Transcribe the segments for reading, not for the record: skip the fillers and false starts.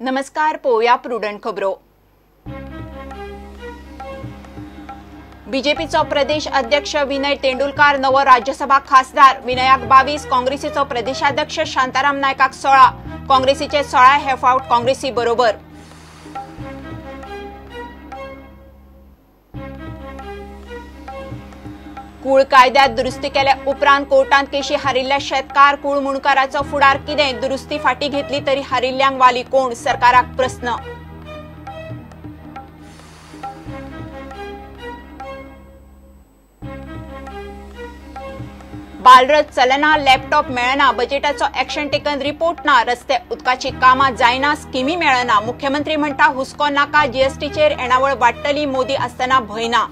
नमस्कार, पळोवया प्रुडंट खबरो. बीजेपीचो प्रदेश अध्यक्ष विनय तेंडुलकार नवो राज्यसभा खासदार. विनयाक 22, काँग्रेसीचो प्रदेशाध्यक्ष शांताराम नायकाक 16. काँग्रेसीचे 16 हे फावट काँग्रेसी बरोबर. कूळ कायद्यात दुरुस्ती केल्या उपरांत कोर्टांत केशी हारिल्ल्या शेतकार कूळ मुणकाराचो फुडार कितें? दुरुस्ती फाटी घेतली तरी हारिल्ल्यांक वाली कोण? सरकाराक प्रस्न. बालरथ चलना, लॅपटॉप मेळना, बजेटाचो एक्शन टेकन रिपोर्ट ना, रस्ते उदकाची कामां जायना, स्किमी मेळना. मुख्यमंत्री म्हणटा हुस्को नाका, जीएसटीचेर येणावळ वाडटली, मोदी आसतना भंय ना.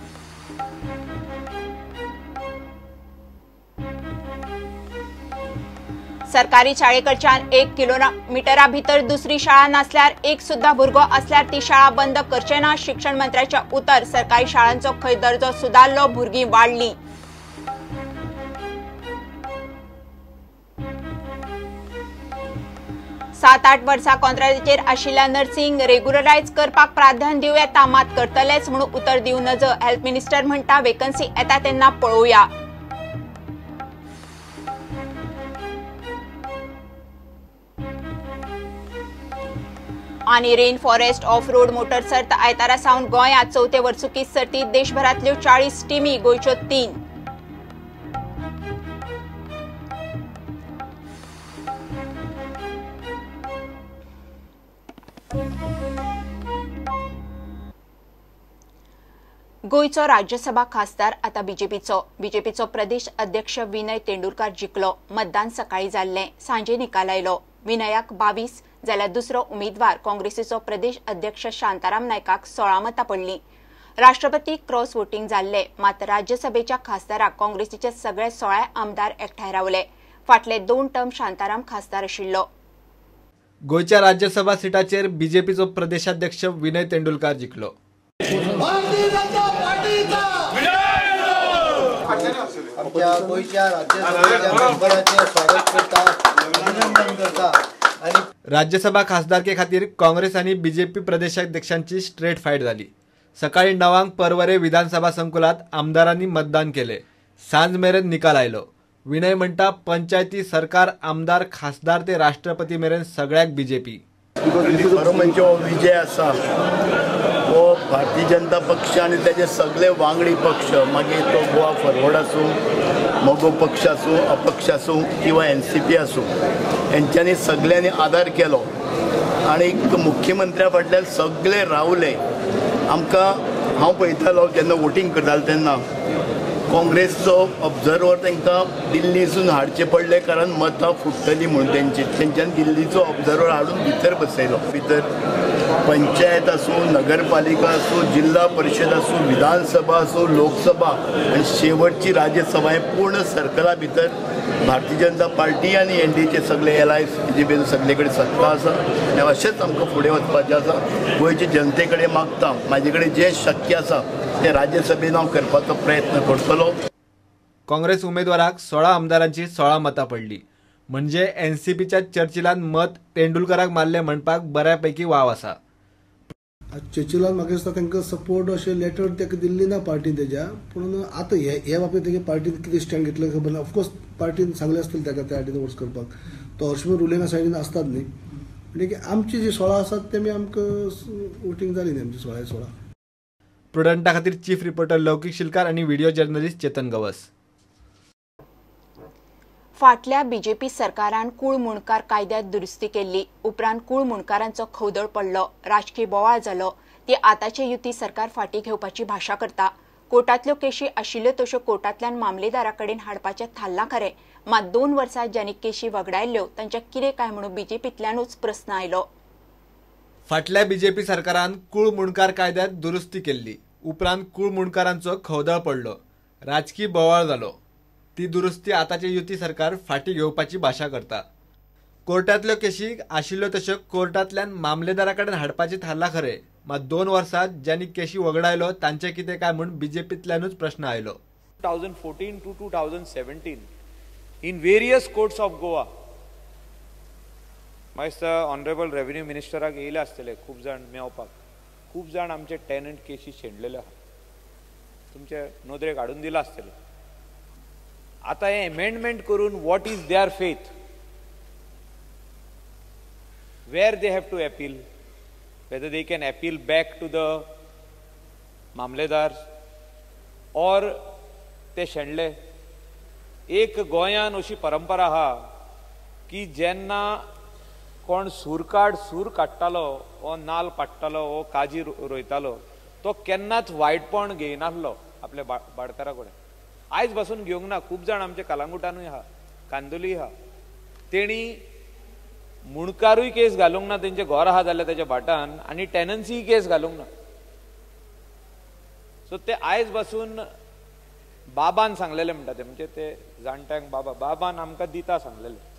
सरकारी शाळेकडच्यान 1 किलोमिटरा भितर दुसरी शाळा नासल्यार एक सुद्धा भुरगो असल्यार ती शाळा बंद करचे ना. शिक्षण मंत्र्याच्या उतर, सरकारी शाळांचो खंय दर्जो सुदारलो, भुरगीं वाडली. सात आठ वर्सां कॉन्ट्रॅक्टाचेर आशिल्ल्या नर्सिंग रेग्युलरायज करपाक प्राधान्य दिवं येता, मात करतलेच म्हणून उतर दिवं नजो. हेल्थ मिनिस्टर म्हणटा वेकन्सी येता तेन्ना पळोवया. आनी rain forest off road motor सर्त आयतारा सावन गोंयांत चवथे वर्सुकी सर्तीत देशभरांतल्यो 40 टिमी, गोंयच्यो 3. गोंयचो राज्यसभा खासदार आतां बीजेपीचो. बीजेपीचो प्रदेश अध्यक्ष विनय तेंडुलकार जिखलो. मतदान सकाळी जाल्लें, सांजे निकाल आयलो. विनयाक 22 जाल्यार दुसरो उमेदवार काँग्रेसीचो प्रदेश अध्यक्ष शांताराम नायकाक 16 मतां पडलीं. राष्ट्रपती क्रॉस वोटींग जाल्लें, मात राज्यसभेच्या खासदाराक काँग्रेसीचे सगळे 16 आमदार एकठांय रावले. फाटले 2 टर्म शांताराम खासदार आशिल्लो. गोंयच्या राज्यसभा सिटाचेर बीजेपीचो प्रदेशाध्यक्ष विनय तेंडुलकार जिखलो. आमच्या गोंयच्या राज्यसभेच्या मेंबराचें स्वागत करता, अभिनंदन करता. आनी राज्यसभा खासदारके खातीर काँग्रेस आनी बीजेपी प्रदेशाध्यक्षांची स्ट्रेट फायट जाली. सकाळी 9 परवरे विधानसभा संकुलात आमदारांनी मतदान केले. सांज मेरेन निकाल आयलो. विनय म्हणटा पंचायती सरकार, आमदार, खासदार ते राष्ट्रपती मेरेन सगळ्याक बीजेपी. खरो म्हणजे हो विजय आसा हो भारतीय जनता पक्ष आनी तेजे सगळे वांगडी पक्ष, मागीर तो गोवा फॉरवर्ड आसूं, मगो पक्ष आसूं, अपक्ष आसूं किंवा एनसीपी आसूं, हेंच्यांनी सगळ्यांनी आदार केलो आनी मुख्यमंत्र्या फाटल्यान सगळे रावले. आमकां हांव पळयतालो जेन्ना वोटींग करतालो तेन्ना काँग्रेसचो ऑब्जर्वर तांकां दिल्लीसून हाडचे पडले, कारण मतां फुट्टलीं म्हणून तेंच्यान दिल्लीचो ऑब्जर्वर हाडून भितर बसयलो. भितर पंचायत आसूं, नगरपालिका आसूं, जिल्हा परिशद आसूं, विधानसभा आसूं, लोकसभा आनी शेवटची राज्यसभा हे पूर्ण सर्कला भितर भारतीय जनता पार्टी आनी एनडीएचे सगळे एलायस बीजेपीचो सगळे कडेन सत्ता आसा. आनी अशेंच आमकां फुडें वचपाचें आसा. गोंयचे जनते कडेन मागता, म्हाजे कडेन जें शक्य आसा तें राज्यसभेन हांव करपाचो प्रयत्न करतलो. काँग्रेस उमेदवाराक 16 आमदारांची 16 मतां पडली. म्हणजे एनसीपीच्या चर्चिलान मत तेंडुलकाराक मारले म्हणपाक बऱ्यापैकी वाव आसा. चर्चिलान म्हाका दिसता तांकां सपोर्ट अशें लेटर ताका दिल्ली ना पार्टीन तेज्या, पूण आतां हे बाबतींत तेगे पार्टीन कितें स्टँड घेतलें खबर ना. ऑफकोर्स पार्टीन सांगलें आसतलें ताका त्या सायडीन वर्स करपाक, तो हर्षमेर उलयना सायडीन आसतात न्ही. म्हणजे आमची जी 16 आसात तेमी आमकां वोटींग जाली न्ही आमची 16 16. प्रुडंटा खातीर चीफ रिपोर्टर लौकिक शिलकार आनी व्हिडिओ जर्नलिस्ट चेतन गवस. फाटल्या बीजेपी सरकारान कूळ मुणकार कायद्यात दुरुस्ती केल्ली. उपरांत कूळ मुणकारांचो खवदळ पडलो, राजकीय बोवाळ जालो. ती आतांचे युती सरकार फाटी घेवपाची भाशा करता. कोर्टांतल्यो केशी आशिल्ल्यो तश्यो कोर्टांतल्यान मामलेदारा कडेन हाडपाचें थारलां खरें, मात 2 वर्सां ज्यांनी केशी वगडायल्ल्यो तांच्या कितें काय म्हणून बीजेपींतल्यानूच प्रस्न आयलो. फाटल्या बीजेपी सरकारान कूळ मुणकार कायद्यात दुरुस्ती केल्ली. उपरांत कूळ मुणकारांचो खवदळ पडलो, राजकीय बोवाळ जालो. ती दुरुस्ती आतांचे युती सरकार फाटी घेवपाची भाशा करता. कोर्टांतल्यो केशी आशिल्ल्यो तश्यो कोर्टांतल्यान मामलेदारा कडेन हाडपाचें थारलां खरें, मात 2 वर्सां ज्यांनी केशी वगडायलो तांचें कितें काय म्हूण बीजेपींतल्यानूच प्रस्न आयलो. 2014 to 2017 in various courts of Goa म्हाका दिसता ऑनरेबल रेवेन्यू मिनिस्टराक येयले आसतले खूब जाण मेवपाक, खूब जाण आमचे टेनंट केशी शेणलेले आहा, तुमचे नदरेक हाडून दिला आसतले. आतां हें एमेंडमेंट करून what is their faith, where they have to appeal, whether they can appeal back to the mamlatdar or ते शेणले. एक गोंयान अशी परंपरा आहा की जेन्ना कोण सूर काडटालो वो नाल पाडटालो वो काजी रोयतालो तो केन्नाच वायटपण घेयनासलो आपल्या भाडकारा कडेन. आयज पासून घेवंक ना, खूब जाण आमच्या कलांगुटानूय आहा, कांदोलीय आहा, तेणी मुणकारूय केस घालूंक ना, तेंचें घर आहा जाल्यार तेच्या भाटान, आनी टेनन्सीय केस घालूंक ना. सो ते आयज पासून बाबान सांगलेले म्हणटा ते, म्हणजे ते जाणट्यांक बाबा बाबान आमकां दिता सांगलेले.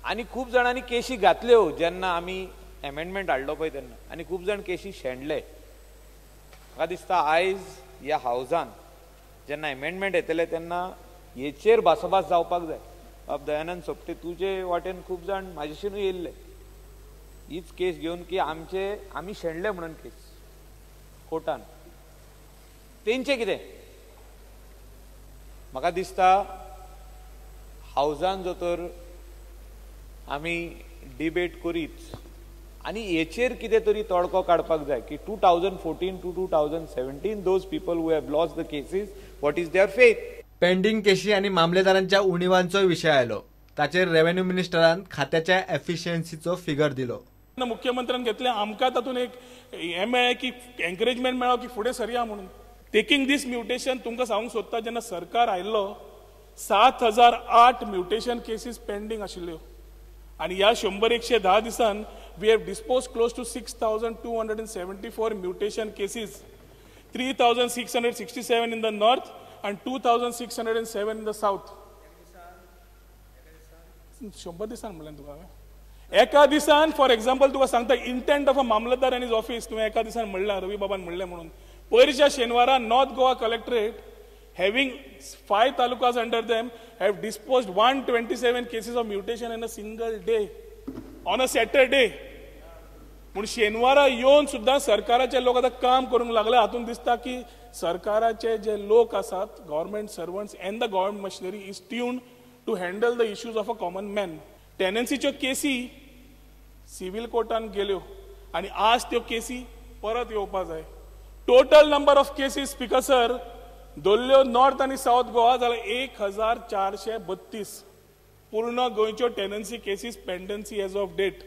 आनी खूब जाणांनी केशी घातल्यो जेन्ना आमी एमेंडमेंट हाडलो पळय तेन्ना, आनी खूब जाण केशी शेणले. म्हाका दिसता आयज ह्या हावजान जेन्ना एमेंडमेंट येतले तेन्ना हेचेर भासाभास जावपाक जाय. बाब दयानंद सोपटे तुजे वाटेन खूब जाण म्हाजेशीनूय येयल्ले हीच केस घेवन की आमचे आमी शेणले म्हणून केस कोर्टान, तेंचें कितें. म्हाका दिसता हावजान जो तर आमी डिबेट करीत आनी हेचेर कितें तरी तोडको काडपाक जाय की 2014 to 2017 those people who have lost the cases what is their faith. Pending केशी आनी मामलेदारांच्या उणिवांचो विशय आयलो, ताचेर रेव्हेन्यू मिनिस्टरान खात्याच्या एफिशियन्सीचो फिगर दिलो. मुख्यमंत्र्यान घेतले आमकां तातूंत एक हें मेळ्ळें की एनकरेजमेंट मेळ्ळो की फुडें सरया म्हणून. टेकिंग दीस म्युटेशन तुमकां सांगूंक सोदता, जेन्ना सरकार आयिल्लो 7008 म्युटेशन केसीस पेंडींग आशिल्ल्यो आनी ह्या 100-110 दिसान we have dispose close to 6274 mutation cases, 3667 in the north and 2607 in the south. 100 दिसान म्हणलें तुका हांवें, एका दिसान फॉर एग्जाम्पल तुका सांगता intent of a mamlatdar and his office, तुवें एका दिसान म्हणलां, रवी बाबान म्हणलें म्हणून. पयरच्या शेनवारा north Goa collectorate having 5 talukas under them have disposed 127 cases of mutation in a single day on a Saturday. म्हूण शेनवारा येवन सुद्दां सरकाराचे लोक आतां काम करूंक लागले. हातूंत दिसता की सरकाराचे जे लोक आसात, government servants and the government machinery is tuned to handle the issues of a common man. टेनन्सीच्यो केसी सिव्हील कोर्टान गेल्यो आनी आज त्यो केसी परत येवपा जाय. Total number of cases speaker sir दवरल्यो नॉर्थ आनी सावथ गोवा जाल्यार 1432 पूर्ण गोंयच्यो tenancy cases pendency as of date.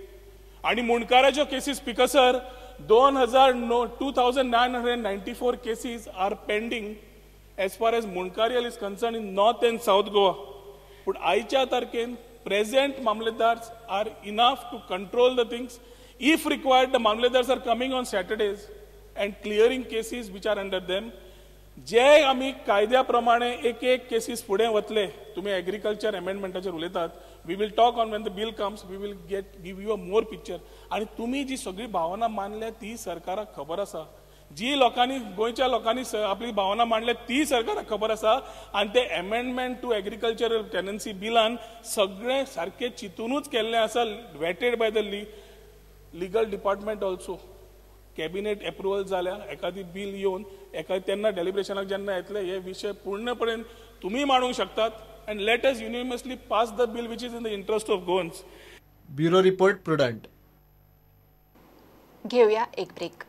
आनी मुंडकाराच्यो cases speaker sir 2994 cases are pending as far as Mundkarial is concern in north and south Goa. पूण आयच्या तारखेन present mamlatdars are enough to control the things. If required the mamlatdars are coming on Saturdays and clearing cases which are under them. जे आमी कायद्या प्रमाणे एक एक cases फुडें वतले, तुमी एग्रीकल्चर एमेंडमेंटाचेर उलयतात, we will talk on when the bill comes, we will get give you a more picture. आनी तुमी जी सगळी भावना मांडल्या ती सरकाराक खबर आसा, जी लोकांनी गोंयच्या लोकांनी आपली भावना मांडल्या ती सरकाराक खबर आसा. आनी ते एमेंडमेंट टू एग्रीकल्चरल टेनन्सी बिलान सगळें सारकें चिंतुनूच केल्लें आसा, vetted by the legal department also. Cabinet approval जाल्या एखादी बील येवन एका तेन्ना डेलिब्रेशनाक जेन्ना येतले हे विशय पूर्णपणे तुमी मांडूंक शकतात and let us unanimously pass the bill which is in the interest of Goans. Bureau report, Prudent. घेऊया एक ब्रेक.